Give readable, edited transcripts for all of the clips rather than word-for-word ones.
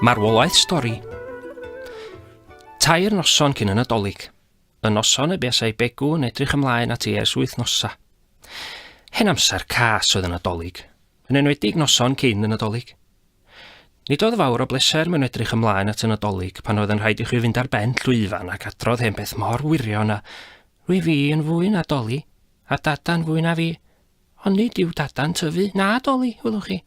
Marwolaeth stori. Tair noson cyn y Nadolig. Y noson y buasai Begw yn edrych ymlaen at ei ers wythnosa. Hen amser cas oedd y Nadolig, yn enwedig noson cyn y Nadolig. Nid oedd fawr o bleser mewn edrych ymlaen at y Nadolig pan oedd yn rhaid i chi fynd ar ben llwyfan ac adrodd hen beth mor wirion a Rwy fi yn fwy na Doli, a Dada'n fwy na fi, Ond nid yw dada'n tyfu, na doli, welwch chi.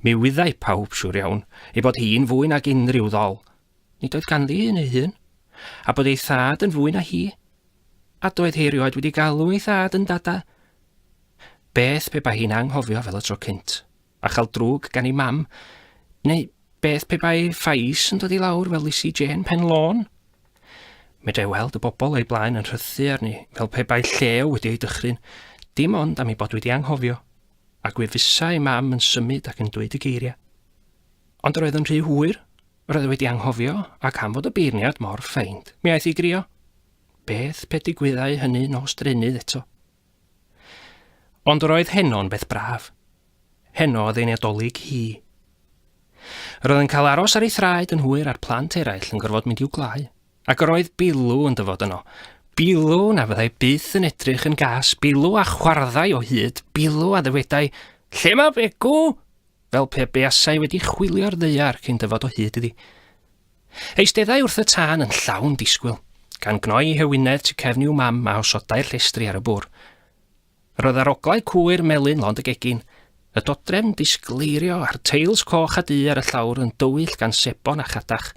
Mi wyddai pawb, siwr iawn, ei bod hi'n fwy nag unrhyw ddol. Nid oedd ganddi un ei hun, a bod ei thad yn fwy na hi. A doedd hi erioed wedi galw ei thad yn dada. Beth pe bai hi'n anghofio fel y tro cynt, a chael drwg gan ei mam, neu beth pe bai ffais yn dod i lawr fel Lizzie Jane Pen Lôn? Medrai weld y bobl o'i blaen yn rhythu arni fel pe bai llew wedi ei dychryn, dim ond am ei bod wedi anghofio, a gwefusa ei mam yn symud ac yn dweud y geiriau. Ond yr oedd yn rhy hwyr, yr oedd wedi anghofio, ac am fod y beirniad mor ffeind, mi aeth i grio. Beth pe digwyddai hynny nos drennydd eto? Ond yr oedd heno'n beth braf. Heno oedd ei Nadolig hi. Yr oedd yn cael aros ar ei thraed yn hwyr a'r plant eraill yn gorfod mynd i'w glau. Ac yr oedd Bilw yn dyfod yno. Bilw na fyddai byth yn edrych yn gas, Bilw a chwarddai o hyd, Bilw a ddywedai, Lle mae Begw? Fel pe buasai wedi chwilio'r ddaear cyn dyfod o hyd iddi. Eisteddai wrth y tân yn llawn disgwyl, gan gnoi ei hewinedd tu cefn i'w mam a osodai'r llestri ar y bwr. Yr oedd aroglau cwyr melyn lond y gegin, y dodrefn disgleirio a'r teils coch a du ar y llawr yn dywyll gan sebon a chadach.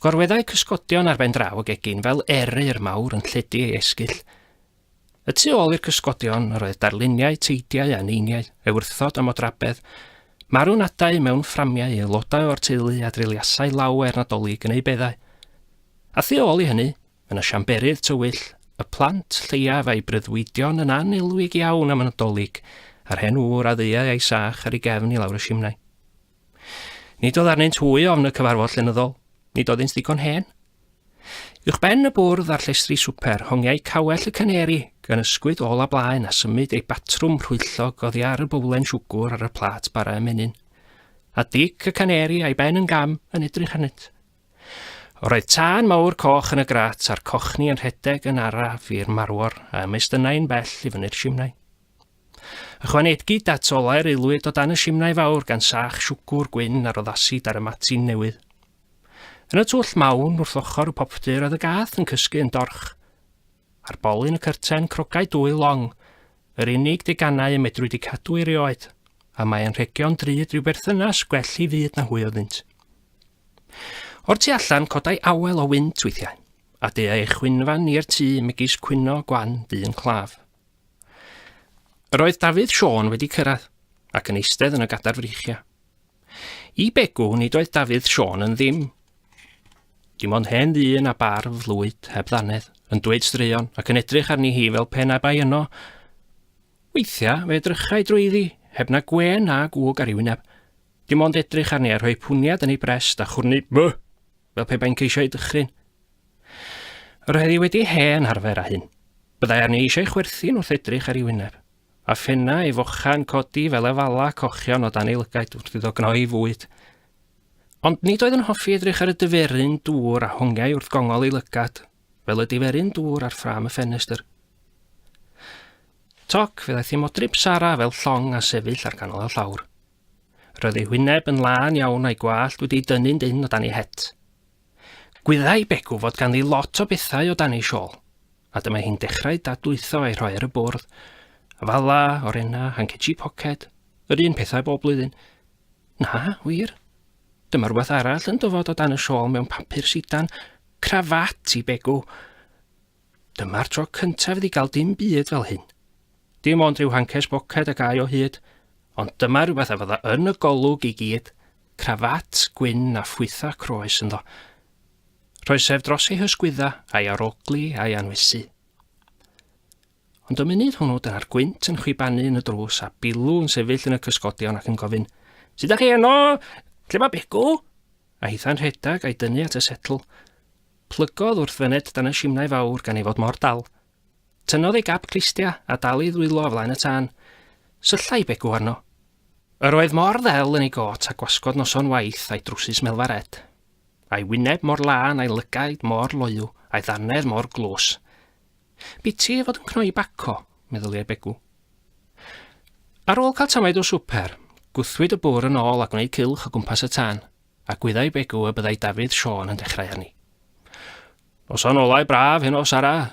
Gorweddai cysgodion ar ben draw y gegin fel eryr mawr yn lledu ei esgyll. Y tu ôl i'r cysgodion yr oedd darluniau teidiau a neiniau, ewyrthod a modrabedd, marwnadau mewn fframiau aelodau o'r teulu a dreuliasai lawer Nadolig yn eu beddau. A thu ôl i hynny, yn y siamberydd tywyll, y plant lleiaf a'i breuddwydion yn annelwig iawn am y Nadolig, a'r hen ŵr a ddeuai a'i sach ar ei gefn i lawr y simnai. Nid oedd arnynt hwy ofn y cyfarfod llenyddol, nid oeddynt ddigon hen. Uwchben y bwrdd a'r llestri swper, hongiai cawell y caneri, gan ysgwyd ôl a blaen a symud ei batrwm rhwyllog oddi ar y bowlen siwgwr ar y plât bara ymenyn. A Dic y caneri a'i ben yn gam yn edrych arnynt. Roedd tân mawr coch yn y grat a'r cochni yn rhedeg yn araf i'r marwor a ymestynnai'n bell i fyny'r simnai. Ychwanegid at olau'r aelwyd o dan y simnai fawr gan sach siwgwr gwyn a roddasid ar y matyn newydd. Yn y twll mawn wrth ochr y popty roedd y gath yn cysgu yn dorch. Ar bolyn y cyrten crogai dwy long, yr unig deganau y medrwyd eu cadw erioed, a mae anrhegion drud rhyw berthynas gwell i fyd na hwy oeddynt. O'r tu allan codai awel o wynt weithiau, a deuai ei chwynfan i'r tŷ megis cwyno gwan dyn claf. Yr oedd Dafydd Siôn wedi cyrraedd, ac yn eistedd yn y gadair freichiau. I Begw, nid oedd Dafydd Siôn yn ddim. Dim ond hen ddyn a barf lwyd, heb ddannedd, yn dweud straeon ac yn edrych arni hi fel pe na bai yno. Weithiau, fe edrychai drwyddi, heb na gwên na gwg ar ei wyneb. Dim ond edrych arni a rhoi pwniad yn ei brest a chwrnu by, fel pe bai'n ceisio ei dychryn. Yr oedd hi wedi hen arfer â hyn. Byddai arni eisiau chwerthin wrth edrych ar ei wyneb. A phenna ei focha'n codi fel efala cochion o dan ei lygaid wrth iddo gnoi fwyd. Ond nid oedd yn hoffi edrych ar y diferyn dŵr a hongiai wrth gongol ei lygad, fel y diferyn dŵr ar ffrâm y ffenestr. Toc, fe ddaeth i modryb Sara fel llong a sefyll ar ganol y llawr. Roedd ei hwyneb yn lân iawn a'i gwallt wedi ei dynnu'n dynn o dan ei het. Gwyddai Begw fod ganddi lot o bethau o dan ei siôl, a dyma hi'n dechrau dadlwytho a'i rhoi ar y bwrdd. Afala, orenna, hancetsi poced, yr un pethau bob blwyddyn. Na, wir. Dyma rhywbeth arall yn dyfod o dan y siôl mewn papur sidan, crafat i Begw. Dyma'r tro cyntaf iddi gael dim byd fel hyn. Dim ond rhyw hances boced a gai o hyd, ond dyma rhywbeth a fydda yn y golwg i gyd, crafat gwyn a phwytha croes ynddo. Rhoes ef dros ei hysgwydda, a'i arogli a'i anwesu. Ond y munud hwnnw dyna'r gwynt yn chwibanu yn y drws a Bilw yn sefyll yn y cysgodion ac yn gofyn, Sut ydych chi yno? Lle mae Begw? A hitha'n rhedeg a'i dynnu at y setl. Plygodd wrth fyned dan y simnai fawr gan ei fod mor dal. Tynnodd ei gap clustia a dal ei ddwylo o flaen y tân. Syllai Begw arno. Yr oedd mor ddel yn ei got a gwasgod noson waith a'i drwsus melfa red. A'i wyneb mor lân a'i lygaid mor loyw a'i ddannedd mor glws. Biti ei fod yn cnoi baco, meddyliai Begw. Ar ôl cael tamaid o swper, gwthwyd y bwr yn ôl a gwneud cylch o gwmpas y tân, a gwyddai Begw y byddai Dafydd Siôn yn dechrau arni. Noson olau braf heno, Sara.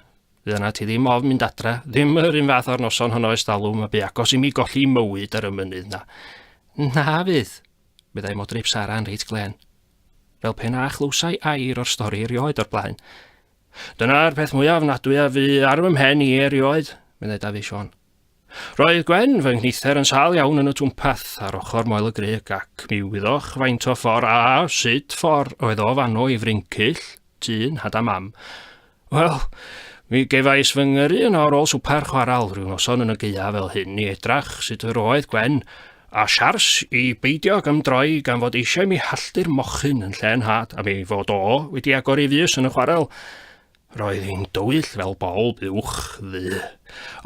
Fydd yna ti ddim ofn mynd adra, ddim yr un fath o'r noson honno ers talwm a bu agos i mi golli mywyd ar y mynydd na. Na fydd, meddai Modryb Sara yn reit glên. Fel pe na chlywsai air o'r stori erioed o'r blaen. Dyna'r peth mwyaf ofnadwy a fu ar fy mhen i erioed, meddai Dafydd Siôn. Roedd Gwen, fy nghnither, yn sâl iawn yn y twmpath ar ochr Moel y Grug ac mi wyddoch faint o ffordd a sut ffordd oedd o fanno i Fryncyll, tŷ nhad a mam. Wel, mi gefais fy ngyrru yno ar ôl swper chwaral rhyw noson yn y gaeaf fel hyn i edrach sut yr oedd Gwen a siars i beidio ag ymdroi gan fod eisiau mi halltu'r mochyn yn lle nhad am ei fod o wedi agor ei fys yn y chwarel. Roedd hi'n dywyll fel bol buwch ddu.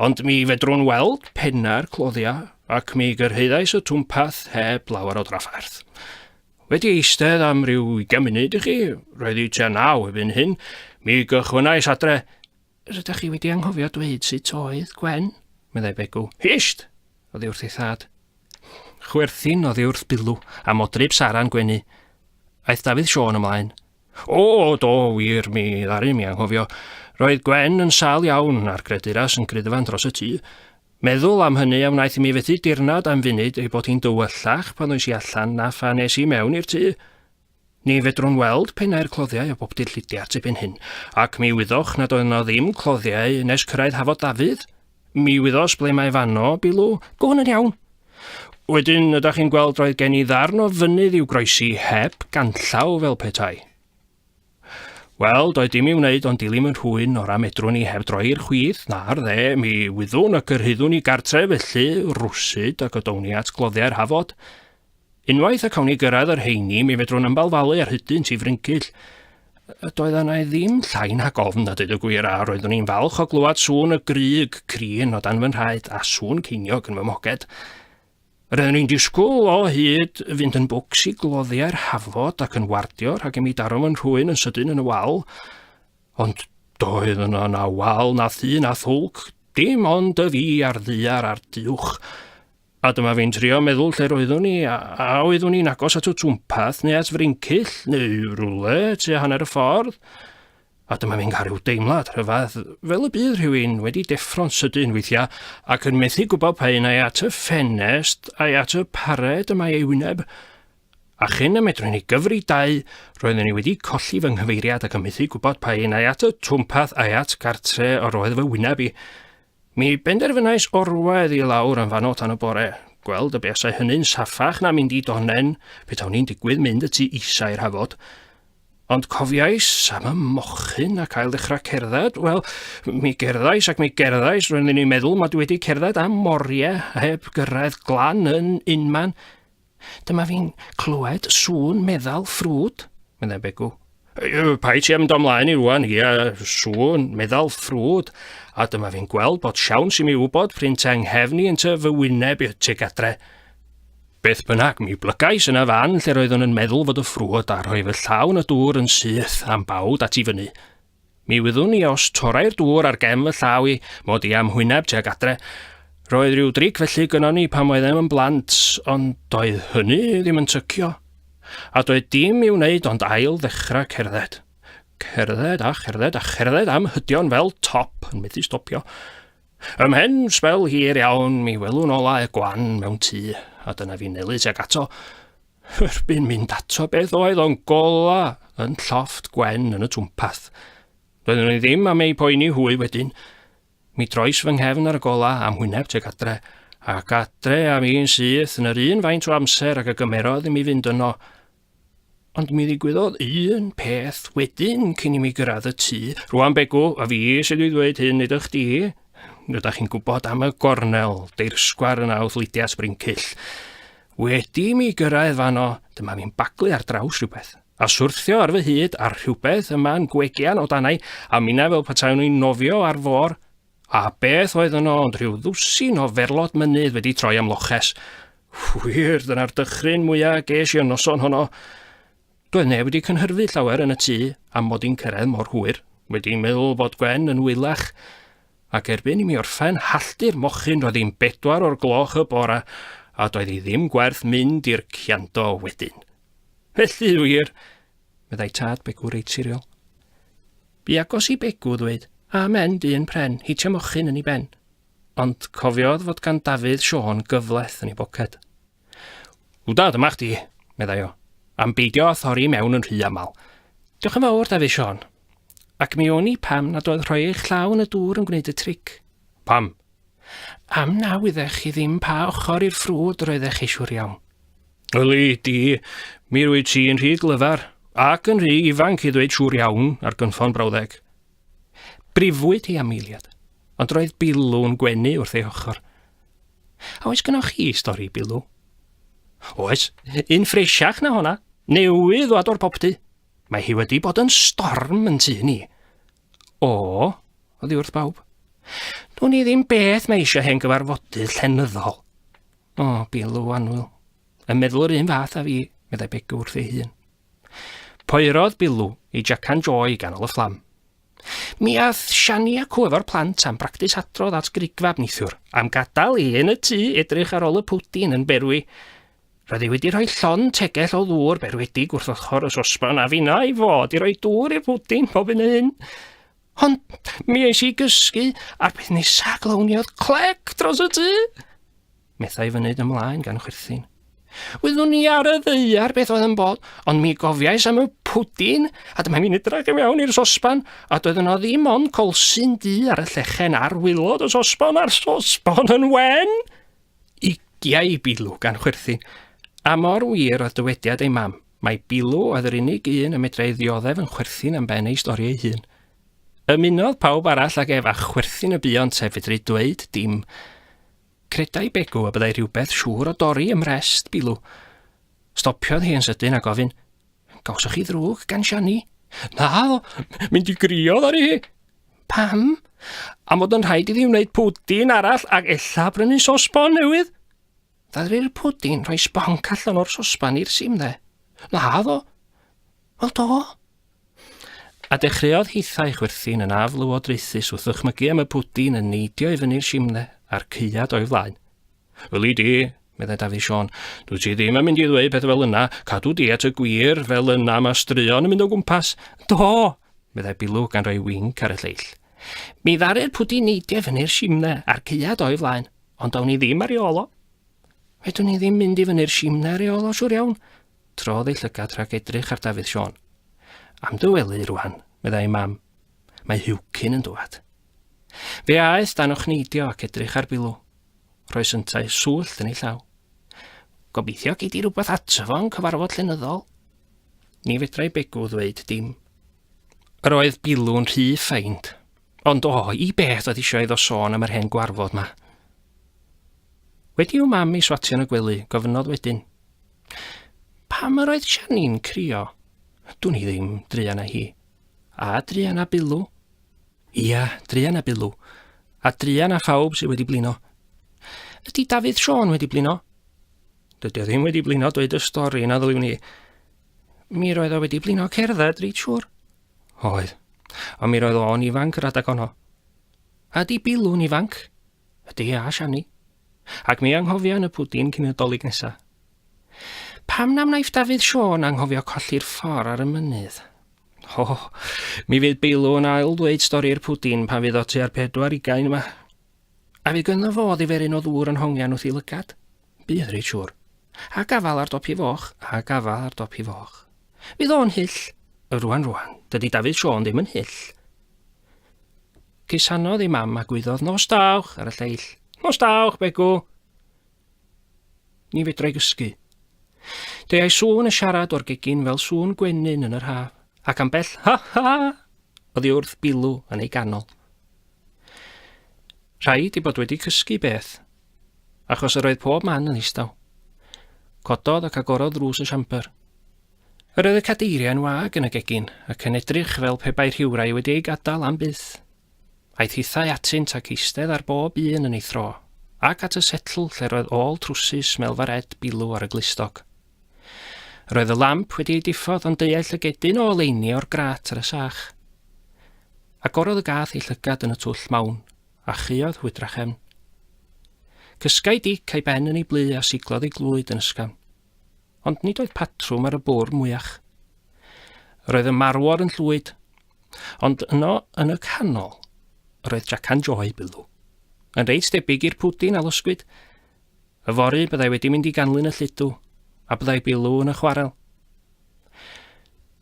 Ond mi fedrwn weld penna'r cloddiau ac mi gyrhaeddais y twmpath heb lawer o drafferth. Wedi eistedd am ryw ugain munud i chi, roedd hi tua naw erbyn hyn, mi gychwynnais adre. Rydych chi wedi anghofio dweud sut oedd Gwen, meddai Begw. Hisht! Oddi wrth ei thad. Chwerthin oddi wrth Bilw, a modryb Sara'n gwenu. Aeth Dafydd Siôn ymlaen. O, do, wir, mi ddaru mi anghofio. Roedd Gwen yn sâl iawn, a'r greduras yn gruddfan dros y tŷ. Meddwl am hynny a wnaeth i mi fethu dirnad am funud ei bod hi'n dywyllach pan oes i allan na phan es i mewn i'r tŷ. Ni fedrwn weld pennau'r cloddiau o bobtu'r llidiart erbyn hyn, ac mi wyddoch nad oedd yno ddim cloddiau nes cyrraedd Hafod Dafydd. Mi wyddos ble mae fanno, Bilw. Gwn yn iawn. Wedyn, ydach chi'n gweld roedd gen i ddarn o fynydd i'w groesi heb ganllaw fel petai. Wel, doedd dim i'w wneud ond dilyn yn rhwy'n ora medrwn i heb droi i'r chwith na'r dde, mi wyddwn y cyrhaeddwn i gartre felly, rwsyd, ac y down i at gloddiau'r Hafod. Unwaith y cawn ni gyrraedd yr heini, mi fedrwn ymbalfalu ar hydynt i Fryncyll. Doedd yna ddim llai nag ofn, a dweud y gwir, a roeddwn i'n falch o glywed sŵn y grug crin o dan fy nhraed a sŵn ceiniog yn fy mhoced. Roeddwn i'n disgwyl o hyd fynd yn bwcs i gloddiau'r hafod ac yn wardio rhag i mi daro fy nhrwyn yn sydyn yn y wal. Ond doedd yna na wal na thŷ na thwlc, dim ond y fi a'r ddaear a'r düwch. A dyma fi'n trio meddwl lle roeddwn i, a, a oeddwn i'n agos at y twmpath neu at Fryncyll neu rywle tua hanner y ffordd. A dyma fi'n cael rhyw deimlad rhyfedd, fel y bydd rhywun wedi deffro'n sydyn weithiau ac yn methu gwybod pa un ai at y ffenest ai at y pared y mae ei wyneb. A chyn y medrwn i gyfri dau, roeddwn i wedi colli fy nghyfeiriad ac yn methu gwybod pa un ai at y twmpath ai at gartre yr oedd fy wyneb i. Mi benderfynais orwedd i lawr yn fanno tan y bore, gweld y buasai hynny'n saffach na mynd i donnen petawn i'n digwydd mynd y tu isa i'r hafod. Ond cofiais am y mochyn ac ail ddechrau cerdded. Wel, mi gerddais ac mi gerddais, roeddwn i'n meddwl mod i wedi cerdded am oriau heb gyrraedd glan yn unman. Dyma fi'n clywed sŵn meddal ffrwd, meddai Begw. Paid ti am mynd ymlaen i rwan, ia, sŵn meddal ffrwd. A dyma fi'n gweld bod siawns i mi wybod pryn te nghefn i ynte fy wyneb i tuag adre. Beth bynnag, mi blygais yn y fan lle roeddwn yn meddwl fod y ffrwd a rhoi fy llaw yn y dŵr yn syth am bawd at i fyny. Mi wyddwn i os torrai'r dŵr ar gefn fy llaw i, mod i am hwyneb tuag adre. Roedd rhyw dric felly gynnon ni pan oeddem yn blant, ond doedd hynny ddim yn tycio. A doedd dim i'w wneud ond ail ddechrau cerdded. Cerdded a cherdded a cherdded am hydion fel top yn methu stopio. Ymhen sbel hir iawn mi welwn olau gwan mewn tŷ, a dyna fi'n nelu tuag ato. Erbyn mynd ato beth oedd o'n gola yn llofft Gwen yn y twmpath. Doeddwn i ddim am eu poeni hwy wedyn. Mi drois fy nghefn ar y gola am hwyneb tuag adre, ac adre am i'n syth yn yr un faint o amser ag y gymerodd i mi fynd yno. Ond mi ddigwyddodd un peth wedyn cyn i mi gyrraedd y tŷ. Rwan Begw, a fi sydd wedi dweud hyn, nid ych di. Rydych chi'n gwybod am y gornel, deirsgwar yna wrth Lydias Bryncyll. Wedi i mi gyrraedd fanno, dyma fi'n baglu ar draws rhywbeth, a syrthio ar fy hyd ar rhywbeth yma'n gwegian o danau, a minnau fel petawn i'n nofio ar fôr. A beth oedd yno ond rhyw ddwsin o ferlod mynydd wedi troi am loches. Wir, dyna'r dychryn mwya ges i y noson honno. Doedd neb wedi cynhyrfu llawer yn y tŷ am mod i'n cyrraedd mor hwyr, wedi meddwl bod Gwen yn wylach, ac erbyn i mi orffen halltu'r mochyn roedd hi'n bedwar o'r gloch y bora a doedd hi ddim gwerth mynd i'r ciando wedyn. Felly wir, meddai tad Begw reit siriol. Bu agos i Begw ddweud, Amen, dyn pren, hitio mochyn yn ei ben. Ond cofiodd fod gan Dafydd Siôn gyfleth yn ei boced. Wda, dyma chdi, meddai o, am beidio â thorri mewn yn rhy aml. Diolch yn fawr, Dafydd Siôn. Ac mi wn i pam nad oedd rhoi eich llaw yn y dŵr yn gwneud y tric. Pam? Am na wyddech chi ddim pa ochr i'r ffrwd roeddech chi siŵr iawn. Yli, di, mi rwyt ti'n rhy glyfar ac yn rhy ifanc i ddweud siŵr iawn ar gynffon brawddeg. Brifwyd hi am eiliad, ond roedd Bilw'n gwenu wrth ei hochr. A oes gynnoch chi stori, Bilw? Oes, un ffresiach na honna, newydd ddwad o'r popty. Mae hi wedi bod yn storm yn tŷ ni. O, oddi wrth bawb. Dwn i ddim beth mae eisiau hen gyfarfodydd llenyddol. O, Bilw annwyl. Yn meddwl yr un fath â fi, meddai Begw wrth ei hun. Poerodd Bilw ei jacan joy i ganol y fflam. Mi ath Siani a cw efo'r plant am bractis adrodd at Grugfab neithiwr, am gadael i yn y tŷ edrych ar ôl y pwdin yn berwi. Roedd hi wedi rhoi llond tegell o ddŵr berwedig wrth ochr y sosban a finna i fod i roi dŵr i'r pwdin pob un un. Ond mi es i gysgu a'r peth nesa glowniodd clec dros y tŷ. Methai fyned ymlaen gan chwerthin. Wyddwn i ar y ddaear beth oedd yn bod, ond mi gofiais am y pwdin, a dyma mi'n edrych i mewn i'r sosban, a doedd yno ddim ond colsyn du ar y llechen ar wylod y sosban, a'r sosban yn wen! Igiai Bilw gan chwerthin, a mor wir oedd dywediad ei mam, mai Bilw oedd yr unig un y medrai ddioddef yn chwerthin am ben ei stori ei hun. Ymunodd pawb arall ag ef a chwerthin y buont heb fedru dweud dim. Credai Begw y byddai rhywbeth siŵr o dorri ym mrest Bilw. Stopiodd hi yn sydyn a gofyn, Gawsoch chi ddrwg gan Siani? Na, mynd i griodd ar hi. Pam? Am fod yn rhaid iddi wneud pwdin arall ac ella brynu sosbon newydd. Ddaru'r pwdin rhoi sbonc allan o'r sosban i'r simdde. Na ddo. Wel do. A dechreuodd hithau chwerthin yn aflywodraethus wrth ddychmygu am y pwdin yn neidio i fyny'r simne a'r caead o'i flaen. Yli di, meddai Dafydd Siôn, dwi ti ddim yn mynd i ddweud peth fel yna, cadw di at y gwir, fel yna mae straeon yn mynd o gwmpas. Do, meddai Bilw gan roi winc ar y lleill. Mi ddaru'r pwdin neidio i fyny'r simne a'r caead o'i flaen, ond down i ddim ar ei ôl o. Fedrwn ni ddim mynd i fyny'r simne ar ei ôl o, siŵr iawn. Trodd ei llygad rhag edrych ar Dafydd Siôn. Am dy wely rwan, meddai ei mam. Mae Huwcyn yn dwad. Fe aeth dan ochneidio ac edrych ar Bilw. Rhoes yntau swllt yn ei llaw. Gobeithio gei di rhywbeth ato fo yn cyfarfod llenyddol. Ni fedrai Begw ddweud dim. Yr oedd Bilw'n rhy ffeind. Ond o, i beth oedd eisiau iddo sôn am yr hen gwarfod ma. Wedi i'w mam ei swatio yn y gwely, gofynnodd wedyn, Pam yr oedd Siani'n crio? Dwn i ddim, druan â hi. A druan â Bilw? Ia, druan â Bilw. A druan â phawb sydd wedi blino. Ydy Dafydd Siôn wedi blino? Dydy o ddim wedi blino dweud y stori na ddyliwn i. Mi roedd o wedi blino cerdded, reit siŵr. Oedd. Ond mi roedd o'n ifanc yr adeg honno. A ydy Bilw'n ifanc? Ydy, a Siani. Ac mi anghofia yn y pwdin cyn y Dolig nesa. Pam na wnaiff Dafydd Siôn anghofio colli'r ffordd ar y mynydd? Ho, mi fydd Beilw yn ail ddweud stori'r pwdin pan fydd o tua'r 40 yma. A fydd gynno fo ddiferyn o ddŵr yn hongian wrth ei lygad? Bydd, reit siŵr. A gafal ar dop i foch, a gafal ar dop i foch. Fydd o'n hyll. Rwan, rwan, dydy Dafydd Siôn ddim yn hyll. Cusanodd ei mam a gwyddodd nos dawch ar y lleill. Nos dawch, Begw! Ni fedrai gysgu. Deuai sŵn y siarad o'r gegin fel sŵn gwenyn yn yr haf, ac ambell ha ha oddi wrth Bilw yn ei ganol. Rhaid ei bod wedi cysgu beth, achos yr oedd pob man yn ddistaw. Cododd ac agorodd ddrws y siambr. Yr oedd y cadeiriau'n wag yn y gegin ac yn edrych fel pe bai rhywrai wedi eu gadael am byth. Aeth hithau atynt ac eistedd ar bob un yn ei thro, ac at y setl lle roedd ôl trwsus melfa'r Ed bilw ar y glustog. Roedd y lamp wedi ei diffodd ond deuai llygedyn o oleuni o'r grât ar y sach. Agorodd y gath ei llygad yn y twll mawn, a chaeodd hwydrachefn. Cysgai Dic a'i ben yn ei blu a siglodd ei glwyd yn ysgafn. Ond nid oedd patrwm ar y bwrdd mwyach. Roedd y marwor yn llwyd, ond yno yn y canol roedd Jacan Joy bilw. Yn reit debyg i'r pwdin a losgwyd. Yfory byddai wedi mynd i ganlyn y lludw, a byddai bilw yn y chwarel.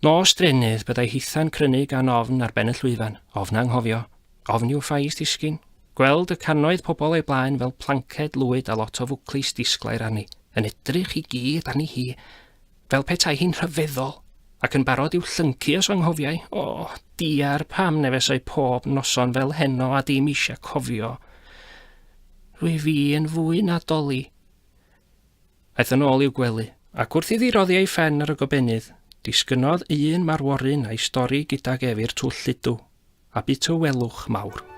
Nos drennydd byddai hitha'n crynu gan ofn ar ben y llwyfan, ofn anghofio, ofn i'w ffais disgyn, gweld y cannoedd pobl o'i blaen fel planced lwyd a lot o fwclis disglair arni, yn edrych i gyd arni hi, fel petai hi'n rhyfeddol, ac yn barod i'w llyncu os anghofiai. O, diar pam na fesai pob noson fel heno a dim eisiau cofio. Rwy fi yn fwy na doli. Aeth yn ôl i'w gwely, ac wrth iddi roddi ei phen ar y gobennydd, disgynnodd un marworyn a'i stori gydag ef i'r twll lludw, a bu tawelwch mawr.